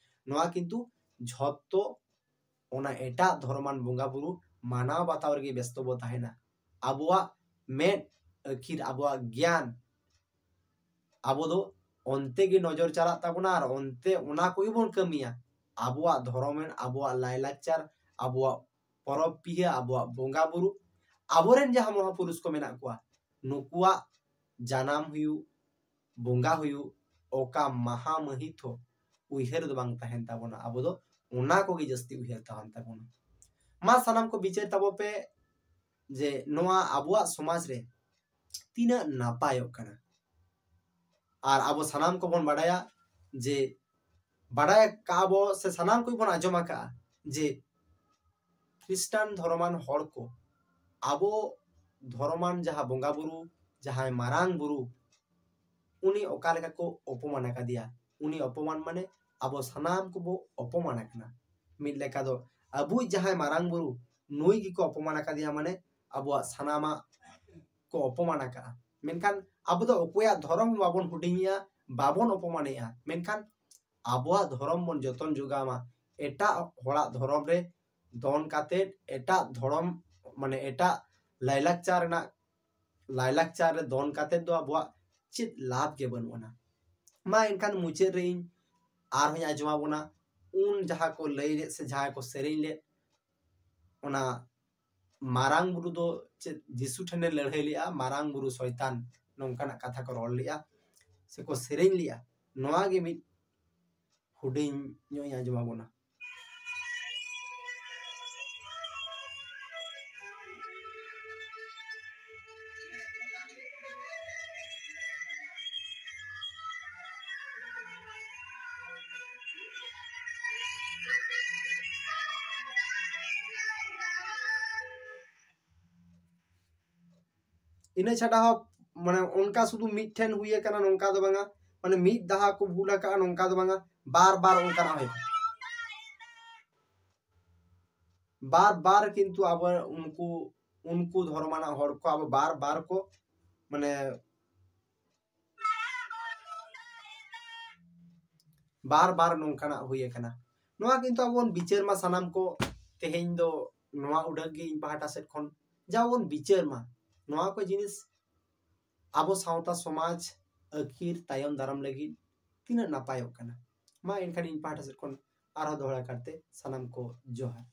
ᱱᱚᱣᱟ ᱠᱤᱱᱛᱩ ᱡᱷᱚᱛᱚ ᱚᱱᱟ ᱮᱴᱟᱜ ᱫᱷᱚᱨᱚᱢᱟᱱ ᱵᱚᱸᱜᱟ ᱵᱩᱨᱩ ᱢᱟᱱᱟᱣ ᱵᱟᱛᱟᱣ ᱨᱮᱜᱮ ᱵᱮᱥᱛᱚ ᱵᱚ ᱛᱟᱦᱮᱱᱟ᱾ ᱟᱵᱚᱣᱟᱜ ᱢᱮᱫ ᱟᱹᱠᱷᱤᱨ, ᱟᱵᱚᱣᱟᱜ ᱜᱮᱭᱟᱱ, ᱟᱵᱚ ᱫᱚ ᱚᱱᱛᱮ ᱜᱮ ᱱᱚᱡᱚᱨ ᱪᱟᱞᱟᱜ ᱛᱟᱵᱚᱱᱟ ᱟᱨ ᱚᱱᱛᱮ ᱚᱱᱟ ᱠᱚᱜᱮ ᱵᱚᱱ ᱠᱟᱹᱢᱤᱭᱟ᱾ ᱟᱵᱚᱣᱟᱜ ᱫᱷᱚᱨᱚᱢ ᱮᱱ, ᱟᱵᱚᱣᱟᱜ ᱞᱟᱭᱞᱟᱠᱪᱟᱨ, ᱟᱵᱚᱣᱟᱜ ᱯᱚᱨᱚᱵᱽ ᱯᱤᱦᱟᱹ, ᱟᱵᱚᱣᱟᱜ ᱵᱚᱸᱜᱟ ᱵᱩᱨᱩ, ᱟᱵᱚᱨᱮᱱ ᱡᱟᱦᱟᱸ ᱢᱚᱦᱟᱯᱩᱨᱩᱥ ᱠᱚ ᱢᱮᱱᱟᱜ ᱠᱚᱣᱟ, ᱱᱩᱠᱩᱣᱟᱜ ᱡᱟᱱᱟᱢ ᱦᱩᱭᱩᱜ, ᱵᱚᱸᱜᱟ ᱦᱩᱭᱩᱜ, ᱚᱠᱟ ᱢᱟᱦᱟ ᱢᱟᱹᱦᱤᱛ ᱦᱚᱸ ᱩᱭᱦᱟᱹᱨ ᱫᱚ ᱵᱟᱝ ᱛᱟᱦᱮᱱ ᱛᱟᱵᱚᱱᱟ᱾ ᱟᱵᱚ ᱫᱚ ᱚᱱᱟ ᱠᱚᱜᱮ ᱡᱟᱹᱥᱛᱤ ᱩᱭᱦᱟᱹᱨ ᱛᱟᱦᱮᱱ ᱛᱟᱵᱚᱱᱟ᱾ ᱢᱟ ᱥᱟᱱᱟᱢ ᱠᱚ ᱵᱤᱪᱟᱹᱨ ᱛᱟᱵᱚ ᱯᱮ ᱡᱮ ᱱᱚᱣᱟ ᱟᱵᱚᱣᱟᱜ ᱥᱚᱢᱟᱡᱽ ᱨᱮ ᱛᱤᱱᱟᱹᱜ ᱱᱟᱯᱟᱭᱚᱜ ᱠᱟᱱᱟ᱾ ᱟᱨ ᱟᱵᱚ ᱥᱟᱱᱟᱢ ᱠᱚᱵᱚᱱ ᱵᱟᱰᱟᱭᱟ ᱡᱮ, ᱵᱟᱰᱟᱭ ᱠᱟᱜᱼᱟ ᱵᱚ ᱥᱮ ᱥᱟᱱᱟᱢ ᱠᱚᱜᱮ ᱵᱚᱱ ᱟᱸᱡᱚᱢ ᱟᱠᱟᱜᱼᱟ ᱡᱮ ᱠᱷᱨᱤᱥᱴᱟᱱ ᱫᱷᱚᱨᱚᱢᱟᱱ ᱦᱚᱲ ᱠᱚ ᱟᱵᱚ ᱫᱷᱚᱨᱚᱢᱟᱱ ᱡᱟᱦᱟᱸ ᱵᱚᱸᱜᱟ ᱵᱩᱨᱩ, ᱡᱟᱦᱟᱸᱭ ᱢᱟᱨᱟᱝ ᱵᱩᱨᱩ, ᱩᱱᱤ ᱚᱠᱟ ᱞᱮᱠᱟ ᱠᱚ ᱚᱯᱚᱢᱟᱱ ᱟᱠᱟᱫᱮᱭᱟ᱾ ᱩᱱᱤ ᱚᱯᱚᱢᱟᱱ ᱢᱟᱱᱮ ᱟᱵᱚ ᱥᱟᱱᱟᱢ ᱠᱚᱵᱚ ᱚᱯᱚᱢᱟᱱ ᱟᱠᱟᱱᱟ᱾ ᱢᱤᱫ ᱞᱮᱠᱟ ᱫᱚ ᱟᱵᱚᱭᱤᱡ ᱡᱟᱦᱟᱸᱭ ᱢᱟᱨᱟᱝ ᱵᱩᱨᱩ, ᱱᱩᱭ ᱜᱮᱠᱚ ᱚᱯᱚᱢᱟᱱ ᱟᱠᱟᱫᱮᱭᱟ, ᱢᱟᱱᱮ ᱟᱵᱚᱣᱟᱜ ᱥᱟᱱᱟᱢᱟᱜ ᱠᱚ ᱚᱯᱚᱢᱟᱱ ᱟᱠᱟᱫᱼᱟ᱾ ᱢᱮᱱᱠᱷᱟᱱ ᱟᱵᱚ ᱫᱚ ᱚᱠᱚᱭᱟᱜ ᱫᱷᱚᱨᱚᱢ ᱦᱚᱸ ᱵᱟᱵᱚᱱ ᱦᱩᱰᱤᱧᱮᱜᱼᱟ, ᱵᱟᱵᱚᱱ ᱚᱯᱚᱢᱟᱱᱮᱜᱼᱟ, ᱢᱮᱱᱠᱷᱟᱱ ᱟᱵᱚᱣᱟᱜ ᱫᱷᱚᱨᱚᱢ ᱵᱚᱱ ᱡᱚᱛᱚᱱ ᱡᱚᱜᱟᱣ ᱢᱟ᱾ ᱮᱴᱟᱜ ᱦᱚᱲᱟᱜ ᱫᱷᱚᱨᱚᱢ ᱨᱮ ᱫᱚᱱ ᱠᱟᱛᱮᱫ, ᱮᱴᱟᱜ ᱫᱷᱚᱨᱚᱢ, ᱢᱟᱱᱮ ᱮᱴᱟᱜ ᱞᱟᱭᱞᱟᱠᱪᱟᱨ ᱨᱮᱱᱟᱜ, ᱞᱟᱭᱞᱟᱠᱪᱟᱨ ᱨᱮ ᱫᱚᱱ ᱠᱟᱛᱮᱫ ᱫᱚ ᱟᱵᱚᱣᱟᱜ ᱪᱮᱫ ᱞᱟᱵᱷ ᱜᱮ ᱵᱟᱹᱱᱩᱜ ᱟᱱᱟ᱾ ᱢᱟ ᱮᱱᱠᱷᱟᱱ ᱢᱩᱪᱟᱹᱫ ᱨᱮ ᱤᱧ ᱟᱨᱦᱚᱸᱧ ᱟᱸᱡᱚᱢ ᱟᱵᱚᱱᱟ ᱩᱱ ᱡᱟᱦᱟᱸ ᱠᱚ ᱞᱟᱹᱭ ᱞᱮᱫ ᱥᱮ ᱡᱟᱦᱟᱸᱭ ᱠᱚ ᱥᱮᱨᱮᱧ ᱞᱮᱫ, ᱚᱱᱟ ᱢᱟᱨᱟᱝ ᱵᱩᱨᱩ ᱫᱚ ᱪᱮᱫ ᱡᱤᱥᱩ ᱴᱷᱮᱱᱮ ᱞᱟᱹᱲᱦᱟᱹᱭ ᱞᱮᱜᱼᱟ, ᱢᱟᱨᱟᱝ ᱵᱩᱨᱩ ᱥᱚᱭᱛᱟᱱ, ᱱᱚᱝᱠᱟᱱᱟᱜ ᱠᱟᱛᱷᱟ ᱠᱚ ᱨᱚᱲ ᱞᱮᱜᱼᱟ ᱥᱮᱠᱚ ᱥᱮᱨᱮᱧ ᱞᱮᱜᱼᱟ᱾ ᱱᱚᱣᱟ ᱜᱮ ᱢᱤᱫ ᱦᱩᱰᱤᱧ ᱧᱚᱜ ᱤᱧ ᱟᱸᱡᱚᱢ ᱟᱵᱚᱱᱟ᱾ ᱤᱱᱟᱹ ᱪᱷᱟᱰᱟ ᱦᱚᱸ ᱢᱟᱱᱮ ᱚᱱᱠᱟ ᱥᱩᱫᱷᱩ ᱢᱤᱫᱴᱷᱮᱱ ᱦᱩᱭ ᱟᱠᱟᱱᱟ ᱱᱚᱝᱠᱟ ᱫᱚ ᱵᱟᱝᱟ, ᱢᱟᱱᱮ ᱢᱤᱫ ᱫᱷᱟᱣ ᱠᱚ ᱵᱷᱩᱞ ᱟᱠᱟᱜᱼᱟ ᱱᱚᱝᱠᱟ ᱫᱚ ᱵᱟᱝᱟ, ᱵᱟᱨ ᱵᱟᱨ ᱚᱱᱠᱟᱱᱟᱜ ᱦᱩᱭᱩᱜᱼᱟ᱾ ᱵᱟᱨ ᱵᱟᱨ ᱠᱤᱱᱛᱩ ᱟᱵᱚ ᱩᱱᱠᱩ ᱩᱱᱠᱩ ᱫᱷᱚᱨᱚᱢᱟᱱᱟᱜ ᱦᱚᱲ ᱠᱚ ᱟᱵᱚ ᱵᱟᱨ ᱵᱟᱨ ᱠᱚ ᱢᱟᱱᱮ ᱵᱟᱨ ᱵᱟᱨ ᱱᱚᱝᱠᱟᱱᱟᱜ ᱦᱩᱭ ᱟᱠᱟᱱᱟ᱾ ᱱᱚᱣᱟ ᱠᱤᱱᱛᱩ ᱟᱵᱚ ᱵᱚᱱ ᱵᱤᱪᱟᱹᱨ ᱢᱟ ᱥᱟᱱᱟᱢ ᱠᱚ᱾ ᱛᱮᱦᱮᱧ ᱫᱚ ᱱᱚᱣᱟ ᱩᱰᱟᱹᱜ ᱜᱮ ᱤᱧ ᱯᱟᱦᱴᱟ ᱥᱮᱫ ᱠᱷᱚᱱ ᱡᱟ ᱵᱚᱱ ᱵᱤᱪᱟᱹᱨ ᱢᱟ, ᱱᱚᱣᱟ ᱠᱚ ᱡᱤᱱᱤᱥ ᱟᱵᱚ ᱥᱟᱶᱛᱟ ᱥᱚᱢᱟᱡᱽ ᱟᱹᱠᱷᱤᱨ ᱛᱟᱭᱚᱢ ᱫᱟᱨᱟᱢ ᱞᱟᱹᱜᱤᱫ ᱛᱤᱱᱟᱹᱜ ᱱᱟᱯᱟᱭᱚᱜ ᱠᱟᱱᱟ᱾ ᱢᱟ ᱮᱱᱠᱷᱟᱱ ᱤᱧ ᱯᱟᱦᱴᱟ ᱥᱮᱫ ᱠᱷᱚᱱ ᱟᱨᱦᱚᱸ ᱫᱚᱦᱲᱟ ᱠᱟᱨᱛᱮ ᱥᱟᱱᱟᱢ ᱠᱚ ᱡᱚᱦᱟᱨ᱾